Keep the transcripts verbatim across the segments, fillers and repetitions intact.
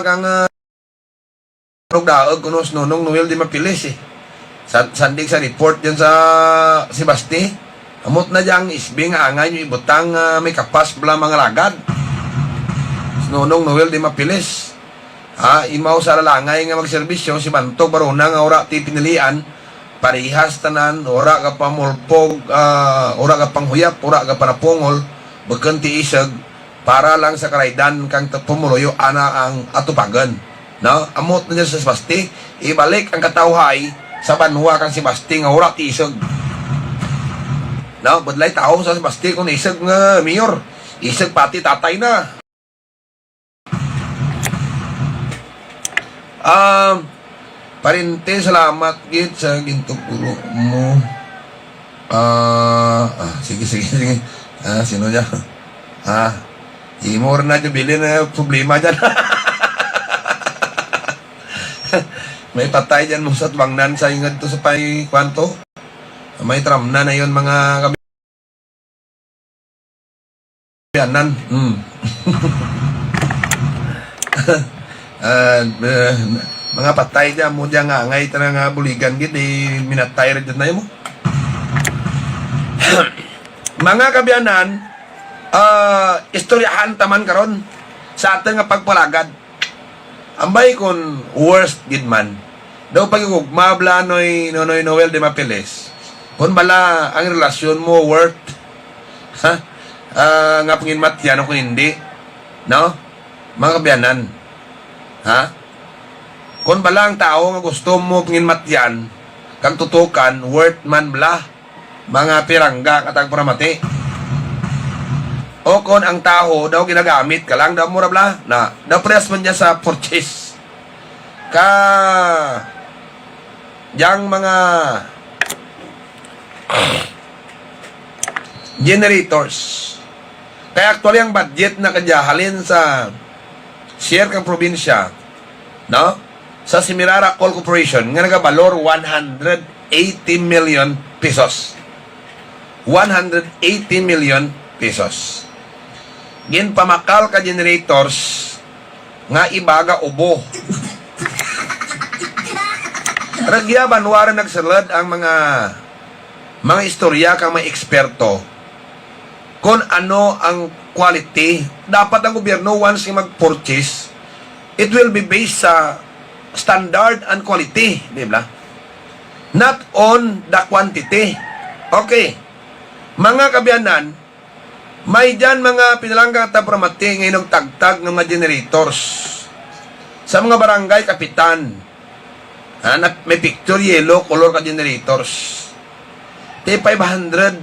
kang, ah, Daog kuno si Nonong Noel de Mapiles, eh. Sa, sandig sa report dyan sa Sebaste, amot na dyan ang S B nga angay nyo ibutang, ah, may kapas bala mga lagad. Si Nonong Noel de Mapiles. Ah, imaw sa lalangay nga magserbisyo, si Bantog Barona nga ora ti pinilian, parehas tanan, ora ka pamulpog, ah, ora ka panghuyap, ora ka panapungol, bukon ti isog, para lang sa karaydan kang t-, pumuluyo ana ang atupagon. No? Amot na dyan sa Sebaste, ibalik ang katawhay sa banwa kang Sebaste nga ora ti isog. No? Budlay tawo sa Sebaste kung isog nga mayor. Isog pati tatay na. Um, Parente, salamat gid sa gintugro mo. Ah, ah, sige, sige, sige. Ah, sino dyan? Ah, imo rin na dyan, bilin na problema dyan. May patay dyan mo sa tuwangnan sa ingad to sa pay kwanto. May tramna na yon mga Biyanan. Hmm. Ah, eh, mga patay dyan mo dyan nga angay ta nga buligan gid, eh, minatay ra dyan na mo. Mga kabiyanan, ah, istoryahan taman karon sa aton nga pagpalagad. Ambay kon worst gid man. Daw pagigugma bala noy Nonoy Noel de Mapiles. Kon bala ang relasyon mo worth, ha? Ah, nga panginmatyan o kon hindi, no? Mga kabiyanan, ha? Kon bala ang tao nga gusto mo panginmatyan kag tutukan, worth man bala, mga pirangga ka tagparamati. O kon ang tawo daw ginagamit ka lang, daw mura bala na, daw parehas man niya sa purchase. Ka, diyang mga generators. Kaya actually ang budget na kadya halin sa share kang probinsya, no? Sa Semirara Coal Corporation nga nagabalor one hundred eighty million pesos. One hundred eighty million pesos. Ginpamakal ka generators nga ibaga ubo. Ragya banwa ra nagsulod ang mga, mga istorya kang mga eksperto kon ano ang quality. Dapat ang gobyerno, once nga mag-purchase, it will be based sa standard and quality, di ba? Not on the quantity. Okay. Mga kabiyanan, may dyan mga pinalangga ta pramati nga hinugtagtag nga mga generators sa mga barangay kapitan. Ha, na, may picture, yellow color ka generators. Ti five hundred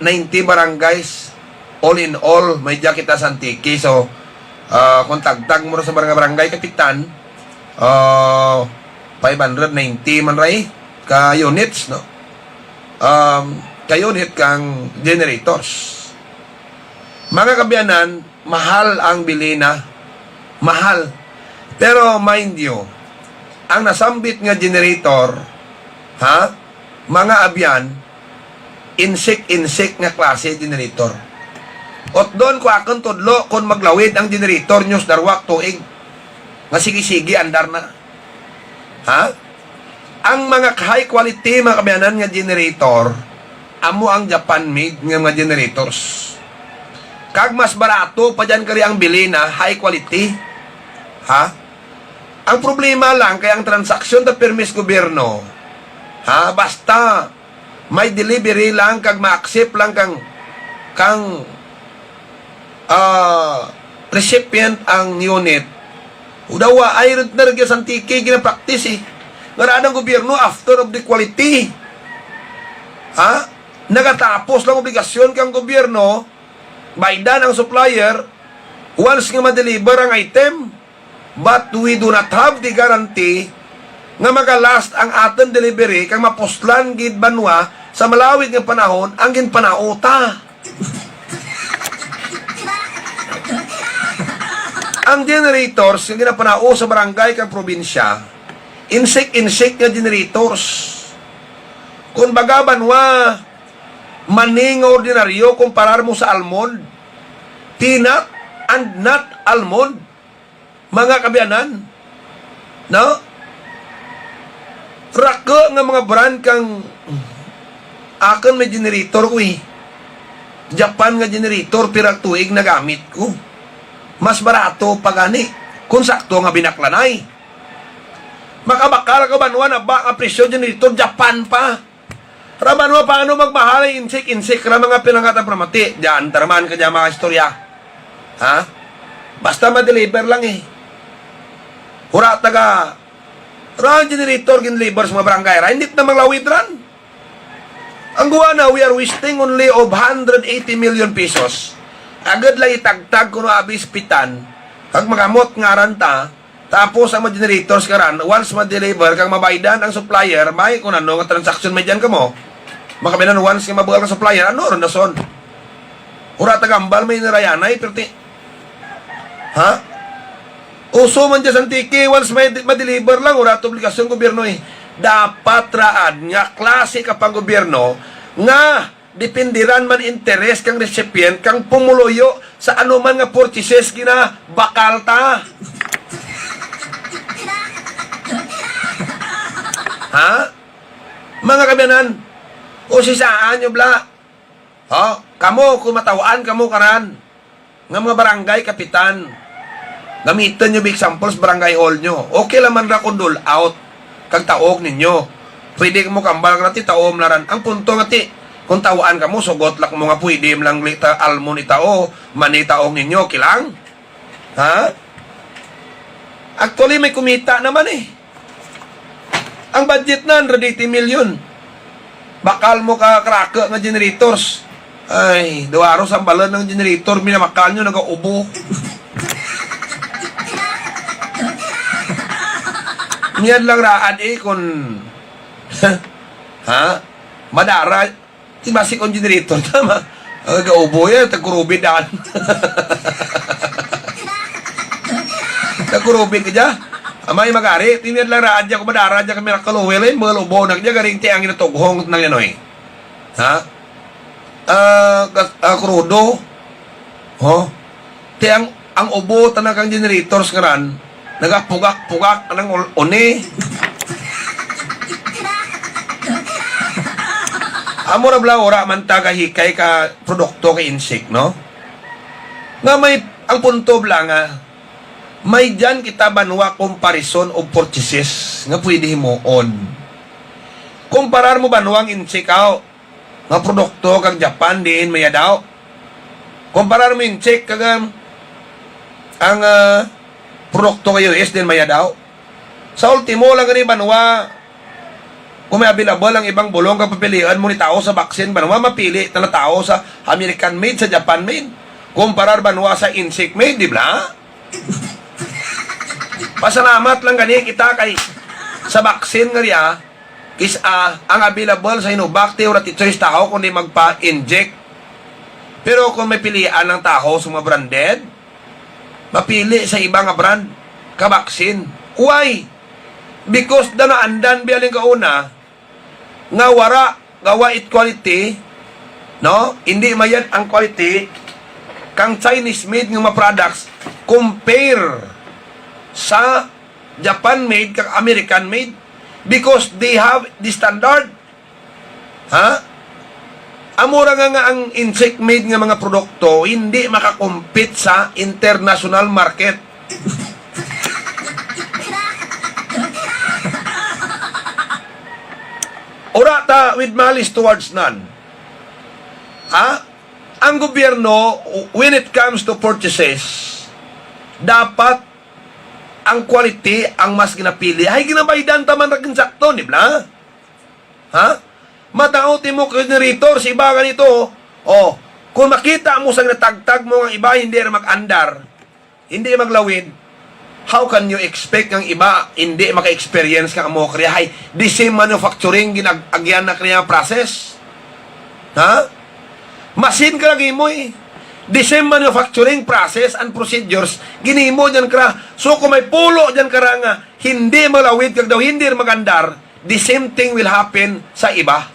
ninety barangays, all in all, may dya kita sa Antique. So, ah, kung tagtag mo sa barangay, barangay kapitan, ah, five hundred ninety man ray ka units, no? Um, ka unit kang generators. Mga kabiyanan, mahal ang bilina. Mahal. Pero mind you, ang nasambit nga generator, ha? Mga abyan, insik-insik nga klase generator. Utdon ko akon tudlo kon maglawid ang generator nyo sa darwa ka tuig. Nga sige-sige andar na. Ha? Ang mga high quality, mga kabiyanan, nga generator, amo ang Japan made nga mga generators. Kag mas barato pa dyan kari ang bilina, high quality. Ha? Ang problema lang kay ang transaksyon ta pirmi sa gobyerno, ha, basta may delivery lang kag ma-accept lang kang, kang, ah, recipient ang unit. Udawa ay rin na rin sa Antique ginapractice, eh. Nga raan ang gobyerno after of the quality. Ha? Nagatapos lang obligasyon kang gobyerno, baydan ang supplier, once nga ma-deliver ang item. But we do not have the guarantee nga maga-last ang aton delivery kag mapuslan gid banwa sa malawig nga panahon ang ginpanao ta. Ang generators nga ginapanao sa barangay kag probinsya, insik-insik nga generators. Kung baga banwa, mani nga ordinaryo kumparar mo sa almond, peanut and nut almond. Mga kaabyanan, no? Rako nga mga brand kang akon may generator ko eh. Japan nga generator, pira tuig nagamit ko. Mas barato pa gani kung sakto nga binaklanay. Makabakal ka banwa na ba nga presyo generator Japan pa? Raman mo paano magmahal ang insik-insik ra mga pinangatang pramati. Diyan, taraman ka diyan mga istorya. Ha? Basta ma-deliver lang eh. Hura taga, ran generator gin-deliver sa mga barangay ra. Hindi na manglawid ran. Ang guwa na, we are wasting only of hundred eighty million pesos. Agad lang itagtag kuno abis pitan. Kag magamot nga aran ta, tapos ang mga generators karan, once ma-deliver kag mabaydan ang supplier, may kung ano nga transaction may diyan kamo. Makaminan once nga mabugal ang supplier, ano ron dason? Ura tagambal may nirayanay, perti. Ha? Uso man dyan sa Antique, once may di- ma-deliver lang, ura to obligasyon gobyerno eh. Dapat raad nga klase ka pang gobyerno nga depende ran man interes kang recipient kang pumuluyo sa anuman nga purchases ginabakal ta. Ha? Mga kabiyanan, usisaan nyo bla. Ha? Kamo, kung mataw-an kamo karan, nga mga barangay kapitan, gamitan nyo big samples barangay hall nyo. Okay lang man ra kung dole out kag taog ninyo. Pwede mo kambal nga ti taom laran. Ang punto nga ti, kung tawaan kamo, sugot lang mo nga pwede mo lang li ta almon itao, mani taong ninyo, kilang? Ha? Actually, may kumita naman eh. Ang budget na, hundred eighty million. Bakal mo ka krake nga generators. Ay, duwaro sambalan ng generator, minamakal nyo, nagaubo. Niyan lang raad eh, kung, ha? Madara, di ba si kong generator, tama? Ang gaubo yan, tagkurubid daan. Tagkurubid ka dyan. Amay magari, tiniyan lang raad dyan, kung madara dyan, kami nakaluwil eh, mga lubo na dyan, garing ti ang ginatughong ng yanoy. Ha? Ah, gas-, ah, krudo. Oh. Ti ang, ang ubo, tanan kang generators nga ran, nagapugak-pugak, anang ul-, uni. Amo ra bala, ura man ta gahikay ka produkto kay Insik, no? Nga may, ang punto bala nga, may dyan kita banwa comparison of purchases nga pwede himuon. Kumparar mo banwa ang Insik, aw, nga produkto kag Japan diin mayadaw. Kumparar mo Insik kag, um, ang, ah, produkto kag U S diin mayadaw. Sa ultimo lang gani banwa, kung may available ang ibang bulong kag papilian mo ni tao sa vaccine, banwa mapili ta na tao sa American made, sa Japan made. Kumparar banwa sa Insik made, di ba? Pasalamat lang gani kita kay sa vaccine nga riya, kis-a ang available sa Sinovac, ti wala ti choice taho kundi magpa-inject. Pero kung may pilian ang taho sa mga branded, mapili sa iba nga brand ka vaccine. Why? Because daw naandan biya ling kauna nga wara gawa it quality, no? Hindi mayad ang quality kang Chinese made nga mga products compare sa Japan made kag American made because they have the standard. Ha? Amo ra nga, nga ang Insik made nga mga produkto hindi makakompete sa international market. Ura ta with malice towards none. Ha? Ang gobyerno, when it comes to purchases, dapat ang quality ang mas ginapili. Ay, ginabaydan ta man ra king sakto, di ba? Ha? Madaot mo generator sa iba ganito. Oh, kung makita mo sa ginatagtag mo ang iba, hindi ra mag-andar, hindi maglawid, how can you expect ang iba hindi maka-experience ka mo kriyahay? The same manufacturing, ginag-agyan na kriya process. Ha? Machine ka lagi mo eh. The same manufacturing process and procedures, ginimo dyan kra. So, kung may pulo dyan kara nga hindi malawid kag daw hindi magandar, the same thing will happen sa iba.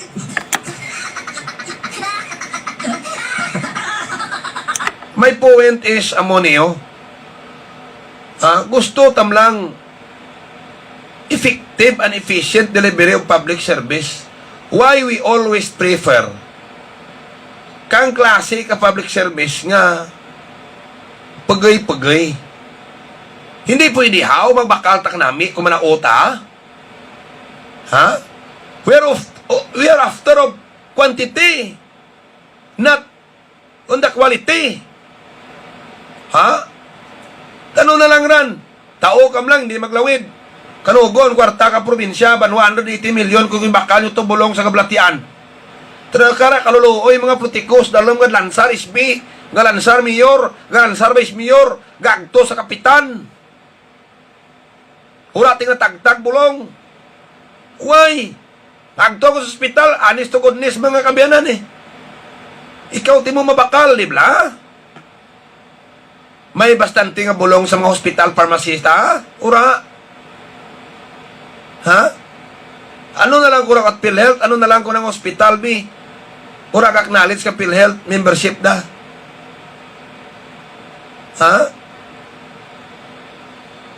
My point is, amo niyo, Ah, gusto tam lang effective and efficient delivery of public service. Why we always prefer kang klase ka public service nga pagay-pagay? Hindi pwede haw magbakal ta kanami kung manauta? Ha? We are of, we are after of quantity, not on the quality. Ha? Ano na lang ran? Tao kam lang, hindi maglawid. Kanugon, kwarta ka probinsya, ban one hundred eighty million kung ibakal nyo to bulong sa kabalatian. Tara kara kaluluoy mga putikos, dalom nga lansar S B, nga lansar mayor, nga lansar vice mayor, gagto sa kapitan. Wala ting natagtag bulong. Why? Agto ko sa ospital, honest to goodness, mga kabiyanan eh. Ikaw ti mo mabakal, di bala? May bastante nga bulong sa mga hospital, pharmacist, ha? Ura? Ha? Ano na lang ko at PhilHealth? Ano na lang ko ng hospital, bi? Ura ka acknowledge ka PhilHealth membership da? Ha?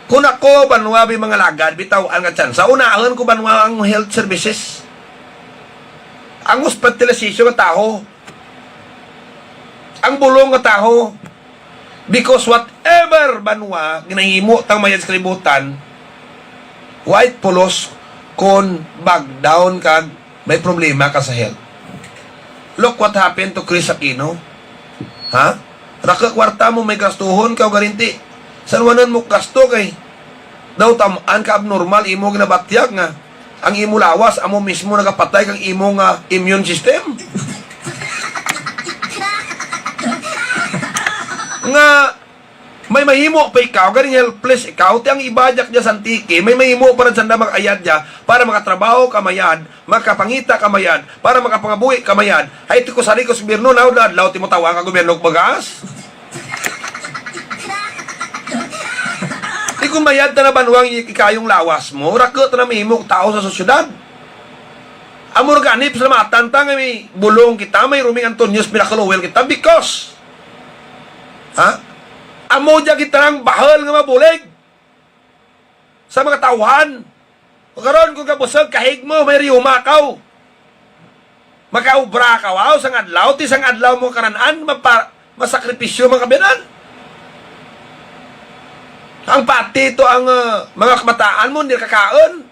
Kung ako, banwa, bi, mga lagad, bitaw-an nga tsansa, unahon ko, banwa, ang health services. Ang hospitalization nga taho. Ang bulong nga taho. Because whatever, banwa, ginahimo tang mayad sa kalibutan, wait pulos kon bag down kag may problema ka sa health. Look what happened to Chris Aquino. Ha? Raka kwarta mo, may gastuhon ka o garanti. Sanwanan mo gasto kay daw tam-an ka abnormal imo ginabatyag nga ang imo lawas amo mismo nagapatay kang imo nga immune system. Nga may mahimo pa ikaw, ganing helpless ikaw, ti ang iba diya sa Antique, may mahimo pa rin sanda mag-ayad diya para makatrabaho ka mayad, makapangita ka mayad, para makapangabuhi ka mayad. Ay, ti ko sari ko sa gobyerno, na adlaw ti mo tawa ka gobyerno og bagas. Di kung mayad ta na banwang i-, ikayong lawas mo, rakot na mahimo tao sa sosyedad. Amo ra gani, pasalamatan ta nga may bulong kita, may Roming Antonio's Miracle Oil kita, because, ha? Amo dya kita ang bahal nga mabulig sa mga tauhan. Karon, kung kabusog, kahig mo, may riyuma kaw. Makaobra ka, wow, sang adlaw, ti sang adlaw mo karan-an, mapa-, masakripisyo, mga kabiyanan. Ang pati to ang, ah, mga kabataan mo, hindi kakaon.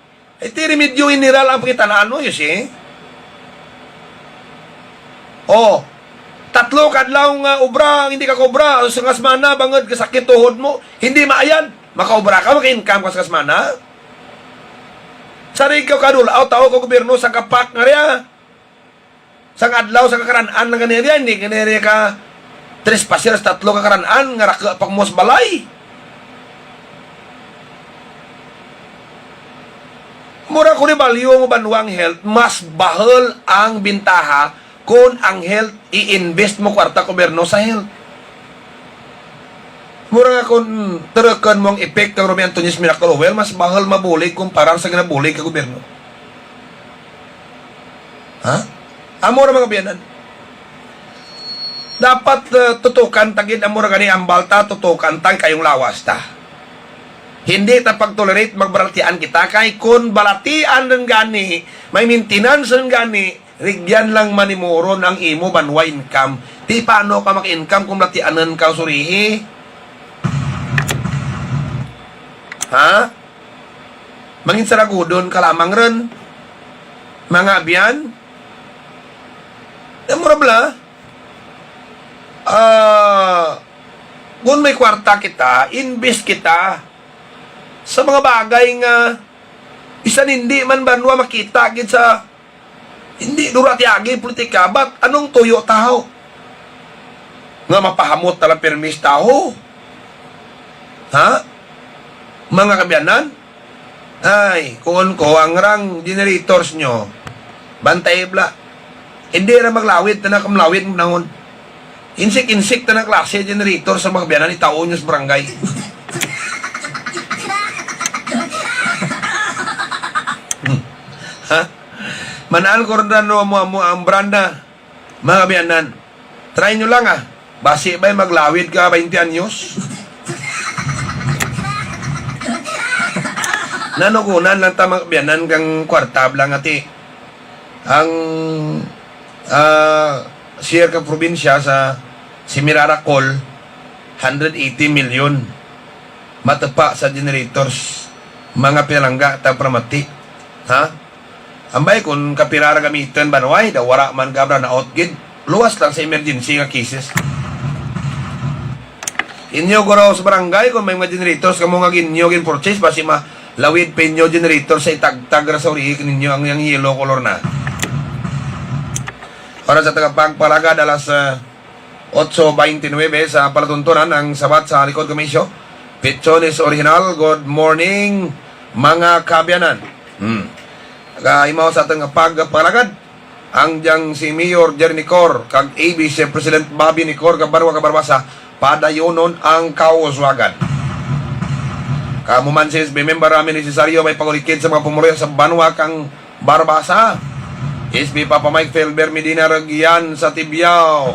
Iti remedyo general ang pangitanaan mo, you see? Oh, tatlo ka adlaw nga obra, ang hindi ka kobra, sa nga semana, bangod ka sakit tuhod mo, hindi maayan. Makaobra ka, maka-income ka sa semana. Sarig ka kadulaw, tao ka gobyerno, sa kapak nga riya. Sang adlaw, sa kakaran-an lang gani riya, hindi gani riya ka trespassers, tatlo ka karan-an, nga raka pa mo sa balay. Mura ko ni balyo mo banwang health, mas bahal ang bintaha kung ang health i-invest mo kwarta gobyerno sa health. Mura nga kung turukan mo ang epekto ng Romy Antonio's Miracle Oil, mas bahal mabulig kumpara sa ginabulig ka gobyerno. Ha? Amo ra, mga biyanan. Dapat, uh, tutukan ta gid, amo ra gani ambal ta, tutukan ta kayong lawas ta. Hindi ta pag-tolerate, magbalatian kita, kay kun balatian lang gani, may maintenance lang gani, rigyan lang manimuron ang imo banwa income. Ti paano ka maka-income kung balatianan ka, surihi? Ha? Mangin saragudon ka lamang ron, mga abyan. Eh, mura bala, ah, kung may kwarta kita, invest kita sa mga bagay nga bisan hindi man banwa makita gid sa hindi dura ti agi politika, but anong tuyo taho? Nga mapahamot na lang pirmis taho? Ha? Mga kabiyanan? Ay, kuon ko, ang rang generators nyo, bantay bla. Hindi ra maglawid, tanan ka malawid, naon. Insik-insik, tanan klase generator sa mga kabiyanan, itaon nyo sa barangay. Hmm. Ha? Manaan ko rin na, no, mo, mo, ang branda. Mga kabiyanan, try nyo lang, ah. Basi ba'y maglawid ka twenty anyos? Nanugunan lang ta, mga kaabyanan, kang kwarta lang, ati. Ang, ah, share kang probinsya sa Semirara Col, hundred eighty million. Matupa sa generators, mga pinalangga, tagparamati. Ha? Ambay, kung kapira ra gamiton, banway, daw wala man gabra na out gid. Luwas lang sa emergency nga cases. Inyo guro sa barangay, kung may mga generators kamo nga ginyo gin-purchase, basi malawid pa inyo generator sa itagtag ra sa uri ninyo ang, ang yellow color na. Oras sa tagapagpalagad, alas, ah, otso twenty-nine sa palatuntunan ang sabat sa likod kamisyo. Pichones Original, good morning, mga kaabyanan. Hmm. Kaimaw sa aton nga pagpalagad, ang diyang si Mayor Jerry Nicor kag A B C President Bobby Nicor kag Banwa kag Barbaza padayonon ang kauswagan. Kamo man si S B member, amin necessaryo may pangulikid sa mga pumuluyo sa Banwa kang Barbaza. S B Papa Mike Felber Medina Ragian sa Tibiao.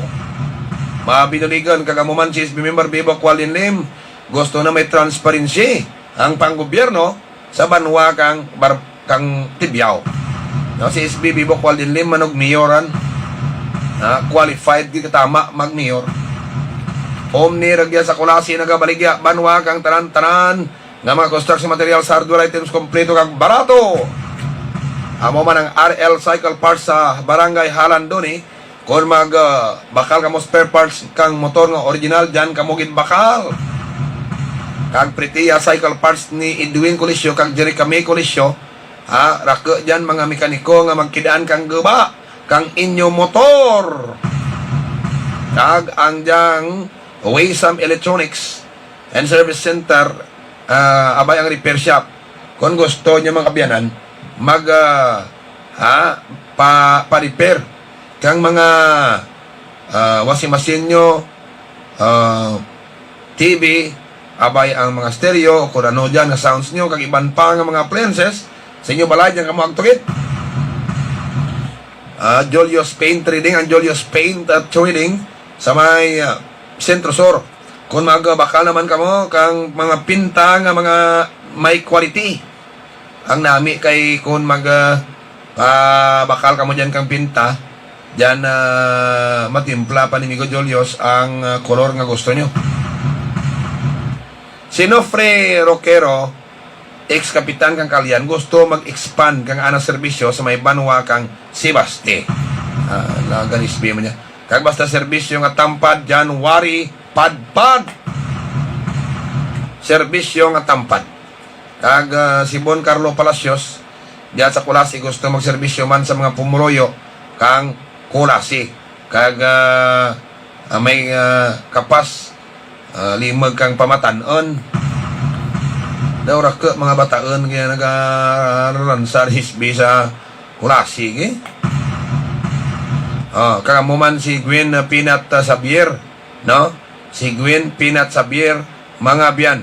Mabinuligan kag amo man si S B member Bibo Kualdin Lim. Gusto na may transparency ang panggobyerno sa banwa kang Bar-, kang Tibiao. No, si S B Bibo Kualdin Lim manog mayoran. Ah, qualified gid katama mag mayor. Omni Ragian sa Culasi nagabaligya banwa kang tanan-tanan nga mga construction materials, hardware items, kompleto kag barato. Amo man ang R L Cycle Parts sa Barangay Halandoni. Kon mag, ah, bakal kamo spare parts kang motor nga original, diyan kamo gid bakal. Kag Pritia Cycle Parts ni Edwin Colisio kag Jerry Camille Colisio, ha, rako diyan mga mekaniko nga magkidaan kang guba kang inyo motor. Kag ang diyang Waysam Electronics and Service Center, ah, abay ang repair shop. Kung gusto niyo, mga kaabyanan, mag, ah, ha, pa, pa-repair kang mga, ah, washing machine nyo, ah, T V, abay ang mga stereo, kung ano dyan nga sounds nyo, kag iban pa nga mga appliances sa inyo balay, dyan kamo agtugit. Ah, Julius Paint Trading, ang Julius Paint at Trading sa may, ah, Centro Sur. Kung magbakal naman kamo kang mga pinta nga mga may quality, ang nami kay kung mag, ah, ah, bakal kamo dyan kang pinta, dyan, ah, matimpla pa ni Migo Julius ang, ah, kolor nga gusto nyo. Si Nofre Roquero, ex-kapitan kang Kalian, gusto mag-expand kang ana serbisyo sa may banwa kang Sebaste. Ah, lagan isbi man niya. Kag basta serbisyo nga tampad, January, padpad. Serbisyo nga tampad. Kag, ah, si Bon Carlo Palacios, diya sa Culasi, gusto magserbisyo man sa mga pumuloyo kang Culasi. Kag, ah, ah, may, ah, kapas, ah, limag kang pamatan-on. Daw rako mga bataon kaya nagaransa isbi sa Culasi, eh. Ah, kag amo man si Gwen, ah, Pinat, ah, Xavier, no? Si Gwen Pinat Xavier, mga biyan,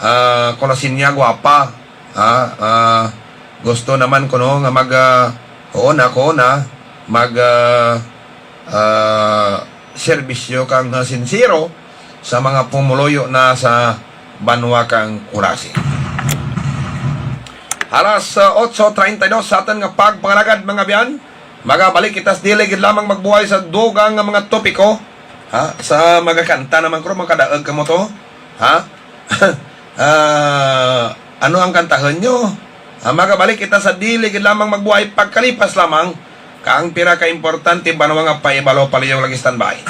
ah, Culasiña guwapa, ah, ah, gusto naman kuno nga mag, ah, kuon na, kuon na, mag, ah, ah, serbisyo kang, ah, sinsero sa mga pumuluyo na sa banwa kang Culasi. Alas, ah, otso treinta y dos sa aton nga pagpangalagad, mga biyan. Magabalik kita sa dili gid lamang magbuhay sa dugang nga mga topiko. Ha? Sa magakanta naman ko, makadaag kamo to. Ha? Ah, ano ang kantahon nyo? Ah, magabalik kita sa dili gid lamang magbuhay pagkalipas lamang. Ka ang pira ka importante ba nga paibalo, palihog lagi standby.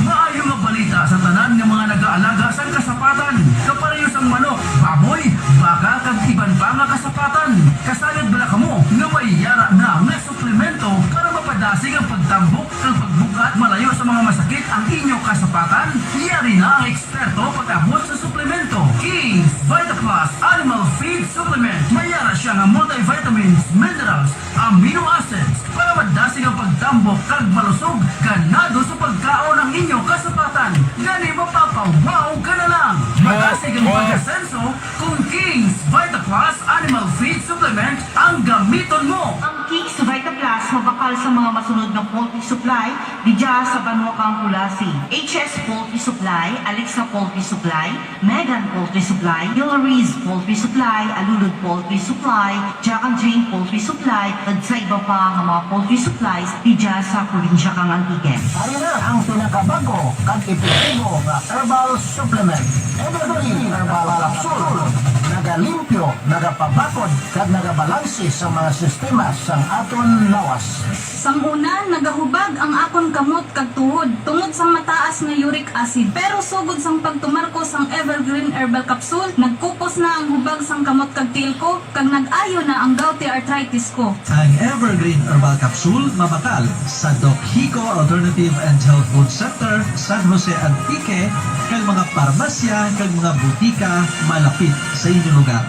Maayo nga balita sa tanan nga mga nagaalaga sang kasapatan, kapareho sang manok, baboy, baka, kag iban pa nga kasapatan. Kasayod bala kamo nga may yara na nga suplemento para mapadasig ang pagtambok kag pagbukat malayo sa mga masakit ang inyo kasapatan? Yari na ang eksperto pag-abot sa suplemento. King's Vita Plus Animal Feed Supplement. May yara siya nga multivitamins, minerals, amino acids para madasig ang pagtambok kag malusog ganado sa pagkaon ang inyo kasapatan. Gani mapapa-wow ka na lang. Madasig ang pag-asenso kung King's Vita Plus Animal Feed Supplement ang gamiton mo. Ang King's Vita Plus Mas mabakal sa mga masunod nga poultry supply didya sa banwa kang Culasi: H S Poultry Supply, Alexa Poultry Supply, Megan Poultry Supply, Yulariz Poultry Supply, Alulod Poultry Supply, Jack and Jane Poultry Supply, kag sa iba pa nga mga poultry supplies didya sa probinsya kang Antique. Ari na ang pinakabag-o kag epektibo nga herbal supplement, Evergreen Herbal Capsule. Nagalimpyo, nagapabakod, kag nagabalanse sa mga sistema sang aton lawas. Sang una, nagahubag ang akon kamot kag tuhod tungod sang mataas nga uric acid. Pero sugod sang pagtumar ko sang Evergreen Herbal Capsule, nagkupos na ang hubag sang kamot kag tiil ko, kag nag-ayo na ang gouty arthritis ko. Ang Evergreen Herbal Capsule mabakal sa Doc Hico Alternative and Health Food Center, San Jose, Antique, kag mga parmasya kag mga butika malapit sa inyo lugar.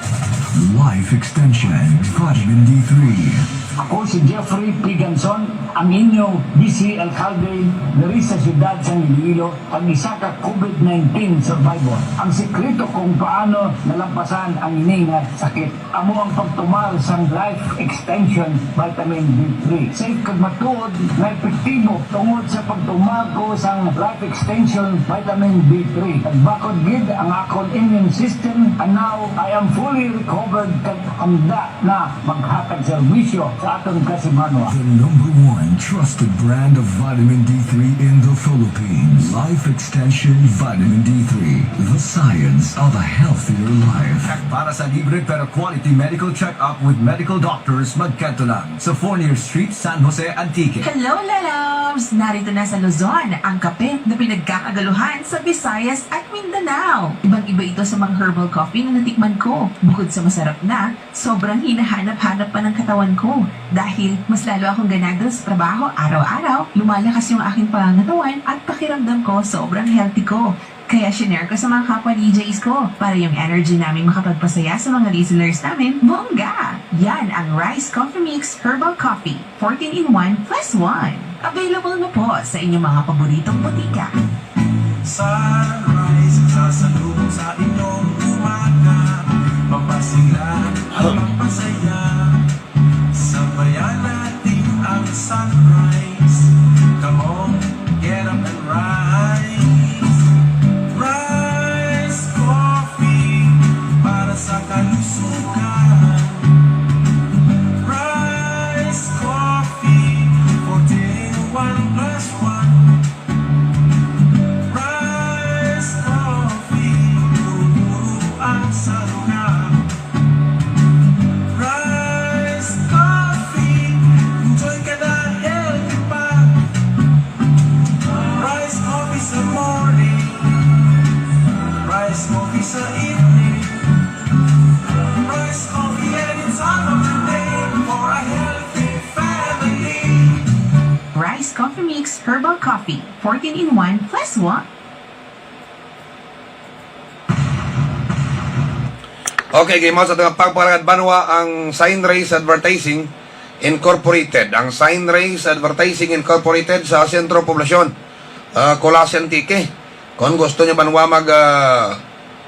Life Extension Vitamin D three. Ako si Jeffrey Piganson, ang inyo vice alkalde diri sa siyudad sang Iloilo, ang isa ka COVID nineteen survivor. Ang sikreto kung paano nalampasan ang ini nga sakit amo ang pagtumar sang Life Extension Vitamin D three. Safe kag matuod nga epektibo tungod sa pagtumar ko sang Life Extension Vitamin D three. Nagbakod gid ang akon immune system, and now I am fully recovered kag handa na maghatag serbisyo sa aton kasimanwa. The number one trusted brand of vitamin D three in the Philippines. Life Extension Vitamin D three, the science of a healthier life. Kag para sa libre pero quality medical check-up with medical doctors, magkadto lang sa Fornier Street, San Jose, Antique. Hello, lalabs! Narito na sa Luzon ang kape na pinagkakagaluhan sa Visayas at Mindanao. Ibang-iba ito sa mga herbal coffee na natikman ko. Bukod sa masarap na, sobrang hinahanap-hanap pa ng katawan ko dahil mas lalo akong ganado sa trabaho araw-araw, lumalakas yung aking pangangatawan at pakiramdam ko sobrang healthy ko. Kaya shinare ko sa mga kapwa D Js ko para yung energy namin makapagpasaya sa mga listeners namin, bongga! Yan ang Rice Coffee Mix Herbal Coffee, fourteen in one plus one. Available na po sa inyong mga paboritong botika. Sunrise, sasalubong sa inyong umaga. Pampasigla at pampasaya. Sabayan natin ang sunrise. Come on, get up and rise. Rise Coffee para sa kalusugan. Rise Coffee, fourteen in one plus one. Rice Coffee, puro-puro ang salugan. Rice Coffee, enjoy ka na healthy pa. Rice Coffee sa morning, Rice Coffee sa evening, Rice Coffee any time of the day for a healthy family. Rice Coffee Mix Herbal Coffee, fourteen in one plus one. Okay, gihimo sa atong pagpalagad banwa ang Sign Rays Advertising Incorporated. Ang Sign Rays Advertising Incorporated sa Sentro Poblasyon, ah, Culasi, Antique. Kung gusto niyo banwa mag, ah,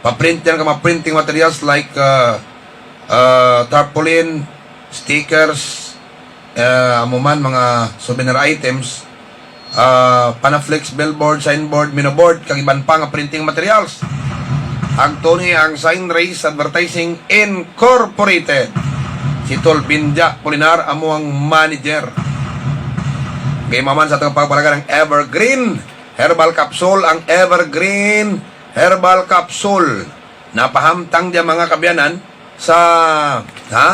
pa-print yan ka mga printing materials like, ah, ah, tarpaulin, stickers, ah, amo man mga souvenir items, ah, panaflex, billboard, signboard, minoboard, kag iban pa nga printing materials. Agto ni ang Sign Rays Advertising Incorporated. Si Tol Binja Polinar amo ang manager. Gihimo man sa atong pagpalagad ang Evergreen Herbal Capsule, ang Evergreen Herbal Capsule. Napahamtang dya, mga kaabyanan, sa, ha?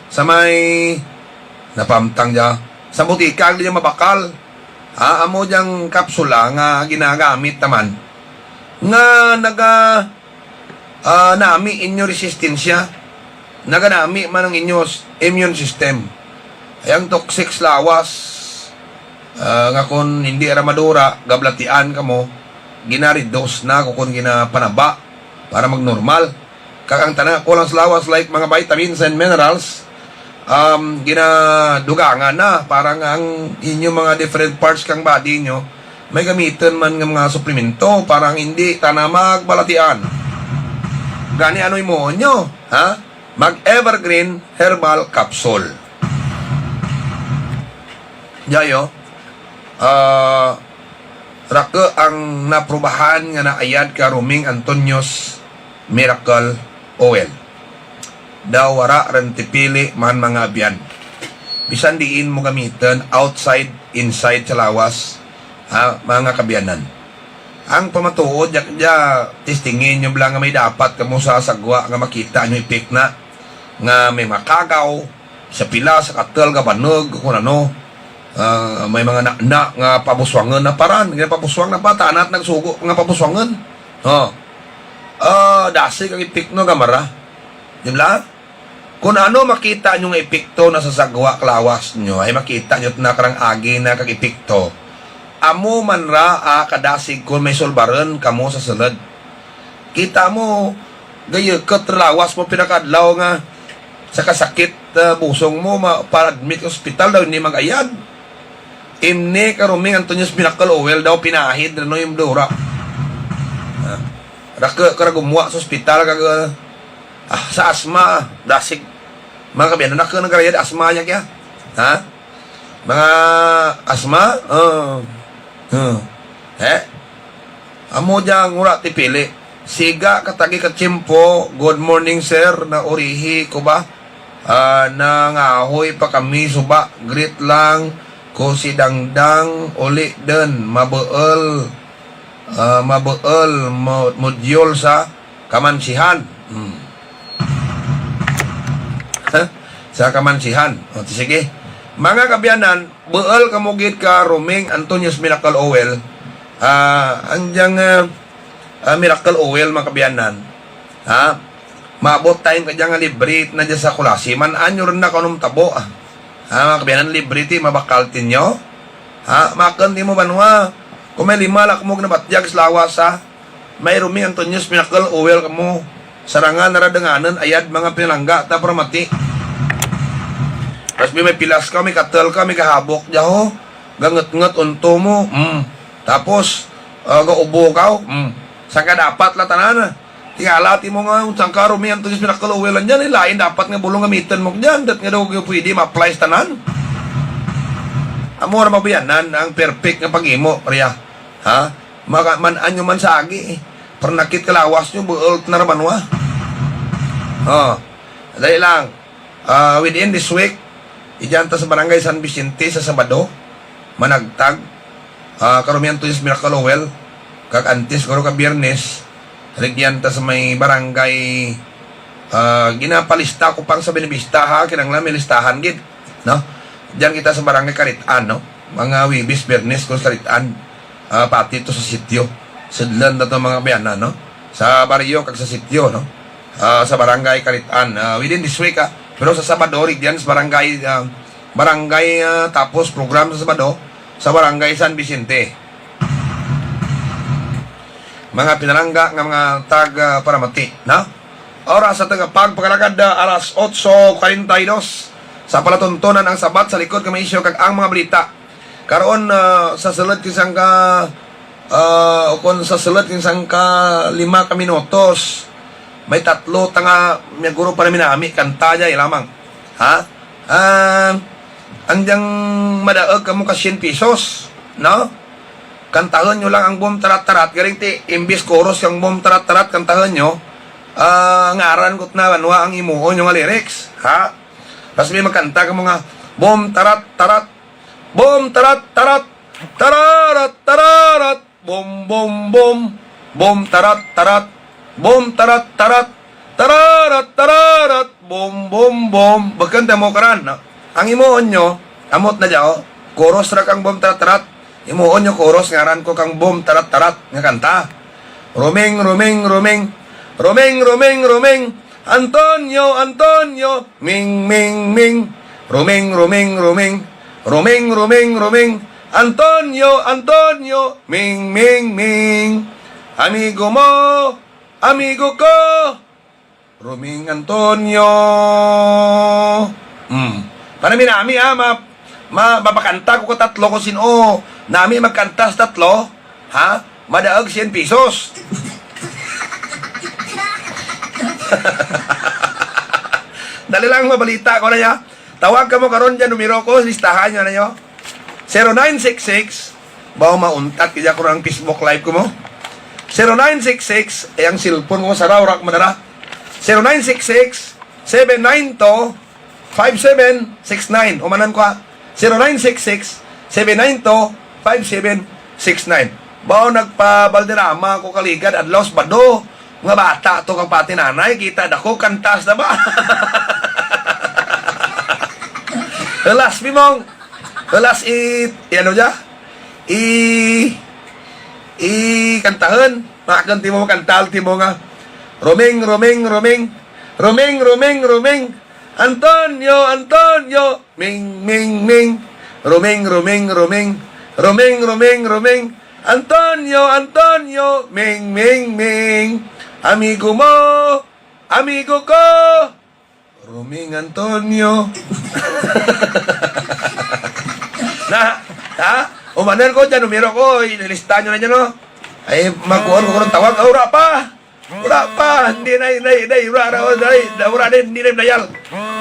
Sa may, napahamtang dya, sa butika, ang di mabakal. Ha? Amo dyang kapsula nga ginagamit naman. Nga naga, ah, nami inyo resistensya. Naganami man ang inyo s-, immune system. Ay ang toxic sa lawas, ah, nga kung hindi ra madura, gablatian kamo, ginareduce na, kung, kung ginapanaba para magnormal. Kag ang tanan nga kulang sa lawas, like mga vitamins and minerals, um, ginadugangan na. Parang ang inyo mga different parts kang body nyo, may gamiton man nga mga suplemento, parang hindi tana magbalatian. Gani, ano imo nyo, ha? Mag Evergreen Herbal Capsule. Jayo, ah, rake ang naprubahan nga naayad ka Roming Antonio's Miracle Oil. Daw wara rin tipili man mga abyan. Bisan diin mo gamiton, outside, inside sa lawas, ha, mga kabyanan. Ang pamatuod, ya, ya, testingin nyo bala nga may dapat kamo sa sagwa nga makita nyo ipik na, nga may makagaw, sa pila, sa katel nga banag, kung ano. Ah, may mga na, na nga pabuswangon na paran, nga pabuswang na pa, tanat nagsugo nga pabuswangon. Oh. Ah, dasig ang ipik no, gamara. Di ba? Kung ano makita nyo nga epekto na sa sagwa kalawas nyo, ay makita nyo na karang agi na kag epekto. Amo man ra, ah, kadasig kon may sulbaron kamo sa sulod. Kita mo, gayukat ra lawas mo pinakadlaw nga sa kasakit, ah, busong mo, ma-, pa-admit ka sa ospital daw, hindi mag-ayad. Imni ka Roming Antonio's Miracle Oil daw, pinahid ra no yung dura. Ah, rake ka ra gumuha sa ospital kag, ah, ah, sa asma, dasig. Mga kabyan, anak ko nagarayad asma niya kaya. Ha? Mga asma? Oh. Oh. Eh? Amo dyan, wala ti pili. Siga, katagi ka tiyempo. Good morning, sir. Naurihi ko ba? Ah, nangahoy pa kami suba. Greet lang ko si Dangdang uli din. Mabuol, ah, mabuol mo-, module sa kamansihan. Hmm. Ha? Sa kamansihan. O, sige. Mga kabyanan, buol kamo gid ka Roming Antonio's Miracle Oil. Ah, ang diyang, ah, ah, Miracle Oil, mga kabyanan. Ha? Maabot time ka dyan nga libre na dyan sa Kulasi. Man-an nyo rin na kanong tabo, ah. Ha, mga kabyanan, libre ti mabakal tinyo. Ha, makan ti mo banwa. Kung may lima lak mo ginabatyag sa lawas, ha? May Roming Antonio's Miracle Oil kamo. Sarangan naradanganan ayad mga pinalangga ta para mati. Tapos may, may pilas ka, may katel ka, may kahabok dya ho. Gangat-ngat unto mo. Mm. Tapos, ah, gaubo ka, oh. Mm. Saan ka dapat la tanan, ah? Tingala ti mo nga, saan ka Roming Antonio's Miracle Oil lang dyan, eh. Lain dapat nga bulong gamitan mo dyan. Dat nga daw pwede ma-apply sa tanan. Amo ra mabiyanan ang perfect nga pag-imo, pareha. Ha? Maka-, man-an nyo man sa agi, eh. Para nakit kalawas nyo, buol na raman wa. Oh. Dali lang. Ah, within this week, igyan ta sa Barangay San Vicente sa Sabado, managtag. Ah, karumihan to is Miracle Oil, kag antes, guro ka Biyernes, rigyan ta sa may barangay, ah, ginapalista ko pang sa Benevista, ha, kinanglan may listahan gid, no? Diyan kita sa Barangay Caritan, no? Mga Wibis, Biyernes ko sa Caritan. Ah, pati to sa sitio. Sudlan na to, mga kabayan, no? Sa baryo kag sa sitio, no? Ah, sa barangay Caritan, ah, within this week, ah. Pero sa Sabado, rigyan sa barangay, ah, barangay, ah, tapos program sa Sabado, sa barangay San Vicente. Mga pinalangga nga mga tag, ah, paramati, no? Oras sa tagapagpakalagad, ah, alas otso kuwarenta y dos. Sa palatuntunan ang Sabat sa likod kami isyo kag ang mga balita. Karon, ah, sa sulod kini sang ka, ah, o kon sa sulod kini sang ka lima ka minutos, may tatlo ta nga, may guro pa namin nami, kanta jay lamang. Ha? Ah, ang diyang madaog kamo ka syen pesos, no? Kantahon nyo lang ang Boom Tarat Tarat. Galing ti, imbis chorus kang Boom Tarat Tarat, kantahon nyo, ah, ngaran ko na, ano ang imuon nyo nga lyrics, ha? Mas may magkanta kamo nga, Boom Tarat Tarat, Boom Tarat Tarat, tararat tararat, boom boom boom, boom tarat tarat, boom tarat tarat, tararat tararat, boom boom boom. Bakanta mo karan, no? Ang imuon nyo, amot na dya, oh. Chorus ra kang Boom Tarat Tarat. Imuon nyo chorus, ngaran ko kang Boom Tarat Tarat nga kanta. Roming, roming, roming. Roming, roming, roming. Antonio, Antonio. Ming, ming, ming. Roming, roming, roming. Roming, roming, roming. Antonio, Antonio. Ming, ming, ming. Amigo mo, amigo ko. Roming Antonio. Hmm. Para mi nami, ha, ma-, ma-, mapakanta ko ka tatlo ko sin-o. Nami magkanta sa tatlo, ha? Madaog syen pesos. Dali lang, mabalita ko na niya. Tawag kamo karon dyan, numero ko, listahan nyo na nyo. Zero nine six six, baw mauntat kaya ko ang Facebook Live ko mo. Zero nine six six, ay ang cellphone ko sa rawrak manara. Zero nine six six, seven nine two, five seven six nine. Umanan ko ha. Zero nine six six, seven nine two, five seven six nine. Baw nagpabalderama ko kaligad, adlaw Sabado. Mga bata to kang pati nanay, kita dako, kantas na ba? Halas, Pimong. Halas, i, i, ano dya? I, i, kantahon. Makakon timo, kantal timo nga. Roming, roming, roming. Roming, roming, roming. Antonio, Antonio. Ming, ming, ming. Roming, roming, roming. Roming, roming, roming. Antonio, Antonio. Ming, ming, ming. Amigo mo. Amigo ko. Roming Antonio. Na, ha? Umanan ko dyan, numero ko, ilista nyo na dyan, no? Ay, magkuhan ko ng tawag. Ah, wala pa. Wala pa. Hindi na, hindi, hindi, wala na, wala, wala, wala, hindi na dial.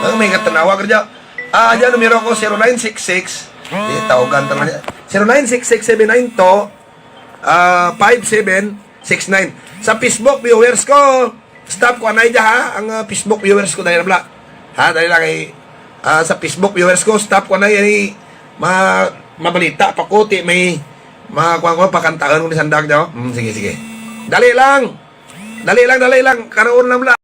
Ang may katanawag dyan. Ah, dyan, numero ko, zero nine six six. Di, tawagan talaga. Zero nine six six seven nine two, ah, five seven six nine. Sa Facebook viewers ko, stop ko anay dya, ha? Ang, ah, Facebook viewers ko, dali lang, bla. Ha, dali lang, eh. Ah, sa Facebook viewers ko, stop ko anay, eh. Ma-, mabalita pa ko, ti may, ma-, kuwan ko, pakantahan ko ni Sandag, no? Hmm, sige, sige. Dali lang. Dali lang, dali lang. Karoon lang, bla.